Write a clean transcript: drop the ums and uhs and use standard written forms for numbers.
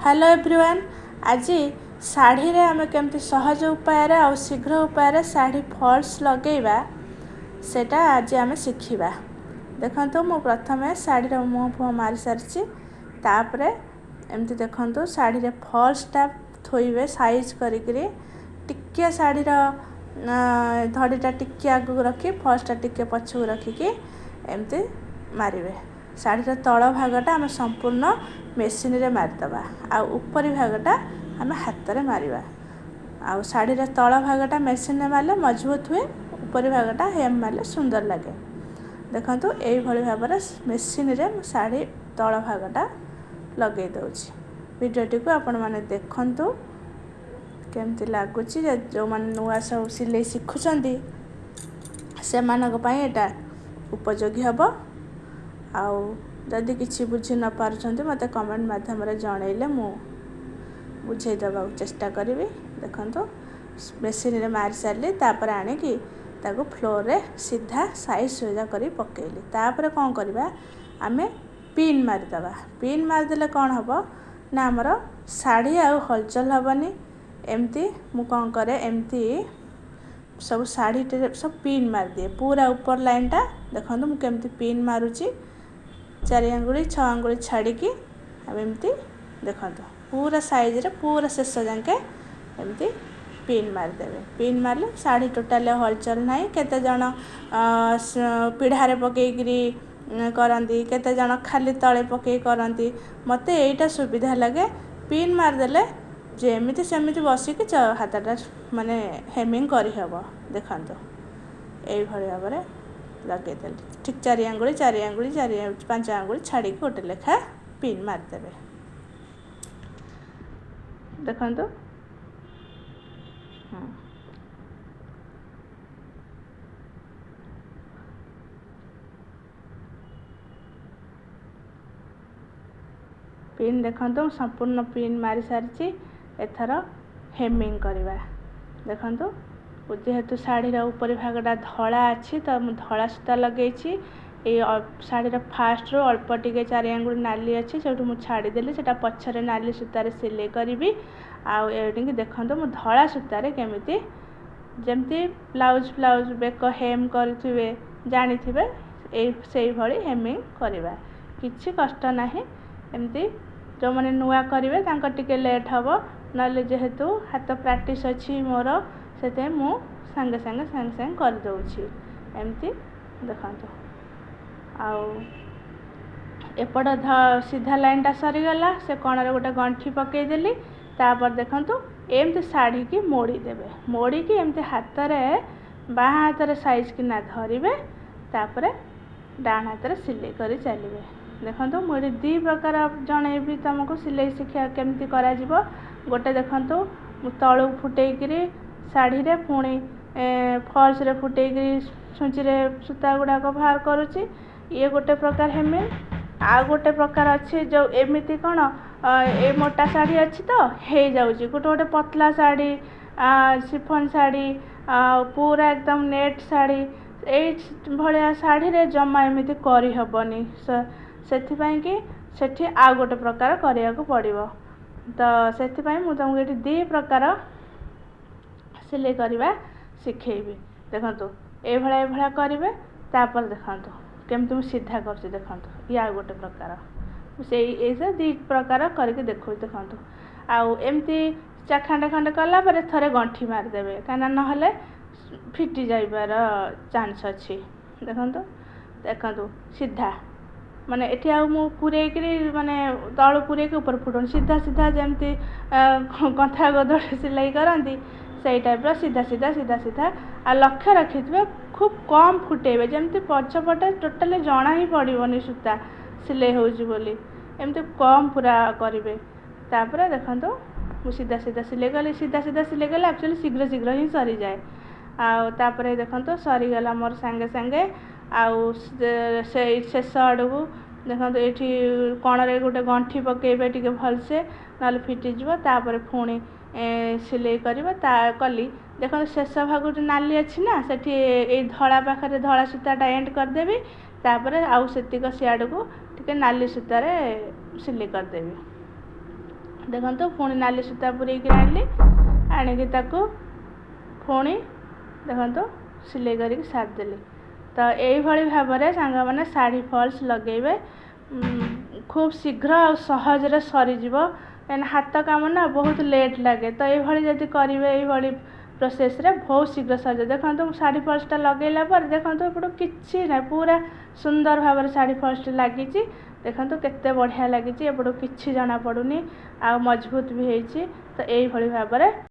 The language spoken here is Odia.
ହ୍ୟାଲୋ ଏଭ୍ରିୱାନ୍, ଆଜି ଶାଢ଼ୀରେ ଆମେ କେମିତି ସହଜ ଉପାୟରେ ଆଉ ଶୀଘ୍ର ଉପାୟରେ ଶାଢ଼ୀ ଫଲ୍ସ ଲଗାଇବା ସେଇଟା ଆଜି ଆମେ ଶିଖିବା। ଦେଖନ୍ତୁ, ମୁଁ ପ୍ରଥମେ ଶାଢ଼ୀର ମୁହଁ ଫୁହଁ ମାରି ସାରିଛି। ତାପରେ ଏମିତି ଦେଖନ୍ତୁ, ଶାଢ଼ୀରେ ଫଲ୍ସଟା ଥୋଇବେ ସାଇଜ୍ କରିକିରି। ଟିକିଏ ଶାଢ଼ୀର ଧଡ଼ିଟା ଟିକିଏ ଆଗକୁ ରଖି, ଫଲ୍ସଟା ଟିକେ ପଛକୁ ରଖିକି ଏମିତି ମାରିବେ। ଶାଢ଼ୀର ତଳ ଭାଗଟା ଆମେ ସମ୍ପୂର୍ଣ୍ଣ ମେସିନରେ ମାରିଦେବା ଆଉ ଉପରି ଭାଗଟା ଆମେ ହାତରେ ମାରିବା। ଆଉ ଶାଢ଼ୀର ତଳ ଭାଗଟା ମେସିନରେ ମାରିଲେ ମଜବୁତ ହୁଏ, ଉପରି ଭାଗଟା ହେମ୍ ମାରିଲେ ସୁନ୍ଦର ଲାଗେ। ଦେଖନ୍ତୁ, ଏଇଭଳି ଭାବରେ ମେସିନରେ ମୁଁ ଶାଢ଼ୀ ତଳ ଭାଗଟା ଲଗାଇ ଦେଉଛି। ଭିଡ଼ିଓଟିକୁ ଆପଣମାନେ ଦେଖନ୍ତୁ, କେମିତି ଲାଗୁଛି। ଯେଉଁମାନେ ନୂଆ ସବୁ ସିଲେଇ ଶିଖୁଛନ୍ତି, ସେମାନଙ୍କ ପାଇଁ ଏଇଟା ଉପଯୋଗୀ ହେବ। ଆଉ ଯଦି କିଛି ବୁଝି ନ ପାରୁଛନ୍ତି, ମୋତେ କମେଣ୍ଟ ମାଧ୍ୟମରେ ଜଣାଇଲେ ମୁଁ ବୁଝେଇ ଦେବାକୁ ଚେଷ୍ଟା କରିବି। ଦେଖନ୍ତୁ, ମେସିନରେ ମାରି ସାରିଲି। ତାପରେ ଆଣିକି ତାକୁ ଫ୍ଲୋରରେ ସିଧା ସାଇଜ୍ ସୁଜା କରି ପକାଇଲି। ତାପରେ କ'ଣ କରିବା? ଆମେ ପିନ୍ ମାରିଦେବା। ପିନ୍ ମାରିଦେଲେ କ'ଣ ହେବ ନା, ଆମର ଶାଢ଼ୀ ଆଉ ହଲଚଲ ହେବନି। ଏମିତି ମୁଁ କ'ଣ କରେ, ଏମିତି ସବୁ ଶାଢ଼ୀଟିରେ ସବୁ ପିନ୍ ମାରିଦିଏ ପୁରା ଉପର ଲାଇନ୍ଟା। ଦେଖନ୍ତୁ, ମୁଁ କେମିତି ପିନ୍ ମାରୁଛି। 4 ଆଙ୍ଗୁଳି 6 ଆଙ୍ଗୁଳି ଛାଡ଼ିକି ଆଉ ଏମିତି ଦେଖନ୍ତୁ, ପୁରା ସାଇଜ୍ରେ ପୁରା ଶେଷ ଯାକେ ଏମିତି ପିନ୍ ମାରିଦେବେ। ପିନ୍ ମାରିଲେ ଶାଢ଼ୀ ଟୋଟାଲି ହଲଚଲ ନାହିଁ। କେତେ ଜଣ ପିଢ଼ାରେ ପକେଇକିରି କରନ୍ତି, କେତେ ଜଣ ଖାଲି ତଳେ ପକେଇ କରନ୍ତି। ମୋତେ ଏଇଟା ସୁବିଧା ଲାଗେ। ପିନ୍ ମାରିଦେଲେ ଯେମିତି ସେମିତି ବସିକି ହାତଟା ମାନେ ହେମିଂ କରିହେବ। ଦେଖନ୍ତୁ, ଏଇଭଳି ଭାବରେ ଲଗେଇଦେଲି। ଠିକ୍ 4 ଆଙ୍ଗୁଳି 4 ଆଙ୍ଗୁଳି 4 5 ଆଙ୍ଗୁଳି ଛାଡ଼ିକି ଗୋଟେ ଲେଖା ପିନ୍ ମାରିଦେବେ। ଦେଖନ୍ତୁ, ହଁ, ପିନ୍ ଦେଖନ୍ତୁ, ମୁଁ ସମ୍ପୂର୍ଣ୍ଣ ପିନ୍ ମାରି ସାରିଛି। ଏଥର ହେମିଂ କରିବା। ଦେଖନ୍ତୁ, ଯେହେତୁ ଶାଢ଼ୀର ଉପରି ଭାଗଟା ଧଳା ଅଛି, ତ ମୁଁ ଧଳା ସୂତା ଲଗେଇଛି। ଏଇ ଶାଢ଼ୀର ଫାଷ୍ଟରୁ ଅଳ୍ପ ଟିକେ 4 ଆଙ୍ଗୁଳି ନାଲି ଅଛି, ସେଇଠୁ ମୁଁ ଛାଡ଼ିଦେଲି। ସେଇଟା ପଛରେ ନାଲି ସୂତାରେ ସିଲେଇ କରିବି। ଆଉ ଏଇଠିକି ଦେଖନ୍ତୁ, ମୁଁ ଧଳା ସୂତାରେ କେମିତି, ଯେମିତି ବ୍ଲାଉଜ୍ ଫ୍ଲାଉଜ୍ ବେକ ହେମ୍ କରୁଥିବେ ଜାଣିଥିବେ, ଏଇ ସେଇଭଳି ହେମିଂ କରିବା। କିଛି କଷ୍ଟ ନାହିଁ। ଏମିତି ଯେଉଁମାନେ ନୂଆ କରିବେ, ତାଙ୍କର ଟିକେ ଲେଟ୍ ହେବ। ନହେଲେ ଯେହେତୁ ହାତ ପ୍ରାକ୍ଟିସ୍ ଅଛି ମୋର, ସେଥିପାଇଁ ମୁଁ ସାଙ୍ଗେ ସାଙ୍ଗେ ସାଙ୍ଗେ ସାଙ୍ଗେ କରିଦେଉଛି। ଏମିତି ଦେଖନ୍ତୁ, ଆଉ ଏପଟ ସିଧା ଲାଇନ୍ଟା ସରିଗଲା। ସେ କଣରେ ଗୋଟେ ଗଣ୍ଠି ପକାଇଦେଲି। ତାପରେ ଦେଖନ୍ତୁ, ଏମିତି ଶାଢ଼ୀକି ମୋଡ଼ିଦେବେ। ମୋଡ଼ିକି ଏମିତି ହାତରେ, ବାଁ ହାତରେ ସାଇଜ୍ କିନା ଧରିବେ, ତାପରେ ଡାହାଣ ହାତରେ ସିଲେଇ କରି ଚାଲିବେ। ଦେଖନ୍ତୁ, ମୁଁ ଏଠି ଦୁଇ ପ୍ରକାର ଜଣେଇବି ତୁମକୁ ସିଲେଇ ଶିକ୍ଷା କେମିତି କରାଯିବ। ଗୋଟେ ଦେଖନ୍ତୁ, ମୁଁ ତଳକୁ ଫୁଟେଇକିରି ଶାଢ଼ୀରେ, ପୁଣି ଫଲ୍ସରେ ଫୁଟେଇକିରି ଛୁଞ୍ଚିରେ ସୂତା ଗୁଡ଼ାକ ବାହାର କରୁଛି। ଇଏ ଗୋଟେ ପ୍ରକାର ହେମିଂ। ଆଉ ଗୋଟେ ପ୍ରକାର ଅଛି, ଯେଉଁ ଏମିତି କ'ଣ ଏ ମୋଟା ଶାଢ଼ୀ ଅଛି ତ ହେଇଯାଉଛି। ଗୋଟେ ଗୋଟେ ପତଲା ଶାଢ଼ୀ, ସିଫନ୍ ଶାଢ଼ୀ ଆଉ ପୁରା ଏକଦମ ନେଟ୍ ଶାଢ଼ୀ, ଏଇ ଭଳିଆ ଶାଢ଼ୀରେ ଜମା ଏମିତି କରିହେବନି। ସେଥିପାଇଁ କି ସେଠି ଆଉ ଗୋଟେ ପ୍ରକାର କରିବାକୁ ପଡ଼ିବ। ତ ସେଥିପାଇଁ ମୁଁ ତୁମକୁ ଏଠି ଦୁଇ ପ୍ରକାର ସିଲେଇ କରିବା ଶିଖେଇବି। ଦେଖନ୍ତୁ, ଏଇଭଳିଆ ଏଇଭଳିଆ କରିବେ। ତାପରେ ଦେଖନ୍ତୁ କେମିତି ମୁଁ ସିଧା କରୁଛି। ଦେଖନ୍ତୁ, ଇଏ ଆଉ ଗୋଟେ ପ୍ରକାର। ମୁଁ ସେଇ ଏଇ ଦୁଇ ପ୍ରକାର କରିକି ଦେଖାଉଛି। ଦେଖନ୍ତୁ, ଆଉ ଏମିତି ଖଣ୍ଡେ ଖଣ୍ଡେ କଲା ପରେ ଥରେ ଗଣ୍ଠି ମାରିଦେବେ, କାହିଁକିନା ନହେଲେ ଫିଟି ଯାଇବାର ଚାନ୍ସ ଅଛି। ଦେଖନ୍ତୁ, ଦେଖନ୍ତୁ, ସିଧା ମାନେ ଏଠି ଆଉ ମୁଁ ପୂରେଇକିରି, ମାନେ ତଳୁ ପୂରେଇକି ଉପରେ ଫୁଟଉନି। ସିଧା ସିଧା ଯେମିତି କନ୍ଥା ଗଦଡ଼ି ସିଲେଇ କରନ୍ତି, ସେଇ ଟାଇପ୍ର ସିଧା ସିଧା ସିଧା ସିଧା। ଆଉ ଲକ୍ଷ୍ୟ ରଖିଥିବେ, ଖୁବ୍ କମ୍ ଫୁଟେଇବେ, ଯେମିତି ପଛପଟେ ଟୋଟାଲି ଜଣା ହିଁ ପଡ଼ିବନି ସୂତା ସିଲେଇ ହେଉଛି ବୋଲି। ଏମିତି କମ୍ ପୁରା କରିବେ। ତାପରେ ଦେଖନ୍ତୁ, ମୁଁ ସିଧା ସିଧା ସିଲେଇ କଲି। ସିଧା ସିଧା ସିଲେଇ କଲେ ଆକ୍ଚୁଆଲି ଶୀଘ୍ର ଶୀଘ୍ର ହିଁ ସରିଯାଏ। ଆଉ ତାପରେ ଦେଖନ୍ତୁ, ସରିଗଲା ମୋର ସାଙ୍ଗେ ସାଙ୍ଗେ। ଆଉ ସେଇ ଶେଷ ଆଡ଼କୁ ଦେଖନ୍ତୁ, ଏଇଠି କଣରେ ଗୋଟେ ଗଣ୍ଠି ପକାଇବେ ଟିକେ ଭଲସେ, ନହେଲେ ଫିଟିଯିବ। ତାପରେ ପୁଣି ସିଲେଇ କରିବ ତା କଲି। ଦେଖନ୍ତୁ, ଶେଷ ଭାଗରୁ ନାଲି ଅଛି ନା, ସେଠି ଏଇ ଧଳା ପାଖରେ ଧଳା ସୂତାଟା ଏଣ୍ଡ କରିଦେବି। ତାପରେ ଆଉ ସେତିକ ସିଆଡ଼କୁ ଟିକେ ନାଲି ସୂତାରେ ସିଲେଇ କରିଦେବି। ଦେଖନ୍ତୁ, ପୁଣି ନାଲି ସୂତା ପୂରେଇକି ଆଣିଲି, ଆଣିକି ତାକୁ ପୁଣି ଦେଖନ୍ତୁ ସିଲେଇ କରିକି ସାରିଦେଲି। ତ ଏଇଭଳି ଭାବରେ ସାଙ୍ଗମାନେ ଶାଢ଼ୀ ଫଲ୍ସ ଲଗାଇବେ, ଖୁବ୍ ଶୀଘ୍ର ଆଉ ସହଜରେ ସରିଯିବ। କାହିଁକିନା ହାତ କାମ ନା ବହୁତ ଲେଟ୍ ଲାଗେ, ତ ଏଇଭଳି ଯଦି କରିବେ ଏଇଭଳି ପ୍ରୋସେସ୍ରେ ବହୁତ ଶୀଘ୍ର ସରିଯିବ। ଦେଖନ୍ତୁ, ମୁଁ ଶାଢ଼ୀ ଫଲ୍ସଟା ଲଗାଇଲା ପରେ ଦେଖନ୍ତୁ ଏପଟୁ କିଛି ନାହିଁ, ପୁରା ସୁନ୍ଦର ଭାବରେ ଶାଢ଼ୀ ଫଲ୍ସଟି ଲାଗିଛି। ଦେଖନ୍ତୁ କେତେ ବଢ଼ିଆ ଲାଗିଛି, ଏପଟୁ କିଛି ଜଣାପଡ଼ୁନି ଆଉ ମଜବୁତ ବି ହେଇଛି। ତ ଏଇଭଳି ଭାବରେ